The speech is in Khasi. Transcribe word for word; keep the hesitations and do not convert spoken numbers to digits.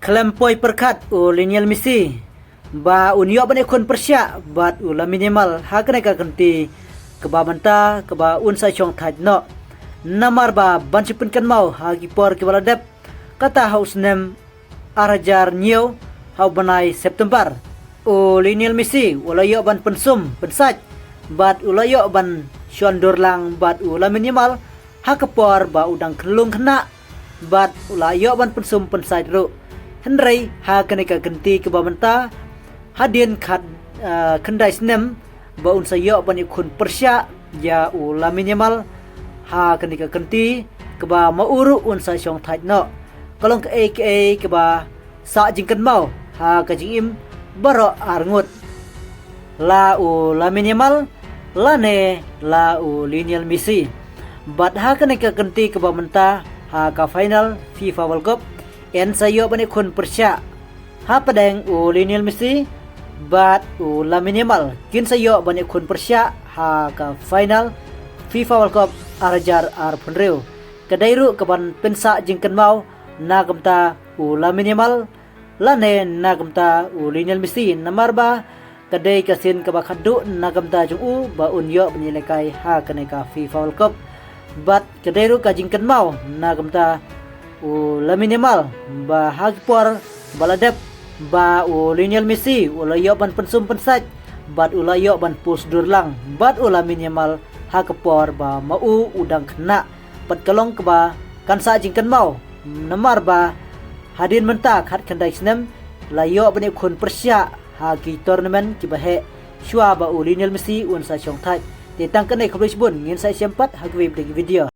Khlem poi pyrkhat u Lionel Messi ba un ïoh ban ïakhun pyrshah bad u Lamine Yamal ha kane ka kynti kaba mynta kaba un sa shong thait noh. Namar ba ban shu pynkynmaw ha ki por kiba la dep, kata ha u snem ar hajar hynñiew ha u bnai September, u Lionel Messi u la ïoh ban pynsum pynsait bad u la ïoh ban shon dur lang bad u Lamine Yamal ha ka por ba u dang khyllung khynnah bad u la ïoh ban pynsum pynsait ruh. Hynrei ha kane ka kynti kaba mynta, hadien khat, ah, khyndai snem ba un sa ïoh ban ïakhun pyrshah ïa u Lamine Yamal ha kane ka kynti kaba ma u ruh un sa shong thait noh. Ka long kaei kaei kaba sah jingkynmaw ha ka jingim baroh arngut, la u Lamine Yamal lane la u Lionel Messi. Bad ha kane ka kynti kaba mynta ha ka final FIFA World Cup, yn sa ïoh ban ïakhun pyrshah hapdeng u Lionel Messi bad u Lamine Yamal, kin sa ïoh ban ïakhun pyrshah ha ka final FIFA World Cup ar hajar arphew hynriew. Ka dei ruh kaban pynsah jingkynmaw na ka bynta u Lamine Yamal lane na ka bynta u Lionel Messi, namar ba ka dei ka sien kaba khadduh na ka bynta jong u ba un ïoh ban ïalehkai ha kane ka FIFA World Cup. Bad ka dei ruh ka jingkynmaw na ka bynta u Lamine Yamal ba ha ki por ba la dep ba u Lionel Messi u la ïoh ban pynsum pynsait bad u la ïoh ban pus dur lang bad u Lamine Yamal ha ka por ba ma u u dang khynnah. Bad ka long kaba kan sah jingkynmaw namar ba hadien mynta khat khyndai snem la ïoh ban ïakhun pyrshah ha ki tournament kiba heh shuwa ba u Lionel Messi un sa shong thait. Te tang kane, khublei shibun, ngin sa ïashem pat ha kawei pat ka video.